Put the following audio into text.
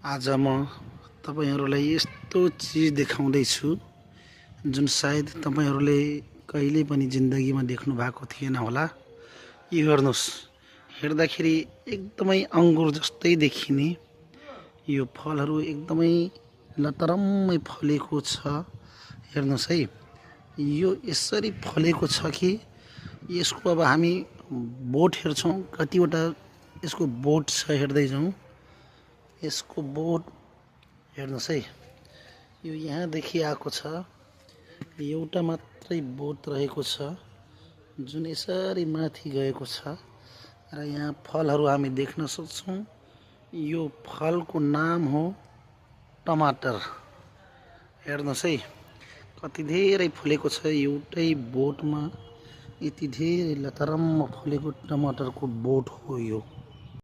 आज म तपाईहरुलाई यस्तो चीज देखाउँदै छु जुन सायद तपाईहरुले कहिले पनि जिन्दगीमा देख्नु भएको थिएन होला। यो हेर्नुस्, हेर्दाखेरि एकदमै अंगुर जस्तै देखिने यो फलहरु एकदमै लतरम्मै फलेको छ। हेर्नुस् है, यो यसरी फलेको छ कि यसको अब हामी बोट हेर्छौं, कतिवटा यसको बोट छ हेर्दै जाउँ। यसको बोट हेर्नुस् है, यो यहाँदेखि आएको छ, एउटा मात्रै बोट रहेको छ जुन यसरी माथि गएको छ र यहाँ फलहरु हामी देख्न सक्छौं। यो फलको नाम हो टमाटर। हेर्नुस् है, कति धेरै फलेको छ एउटै बोटमा। यति धेरै लतरम्म फलेको टमाटरको बोट हो यो।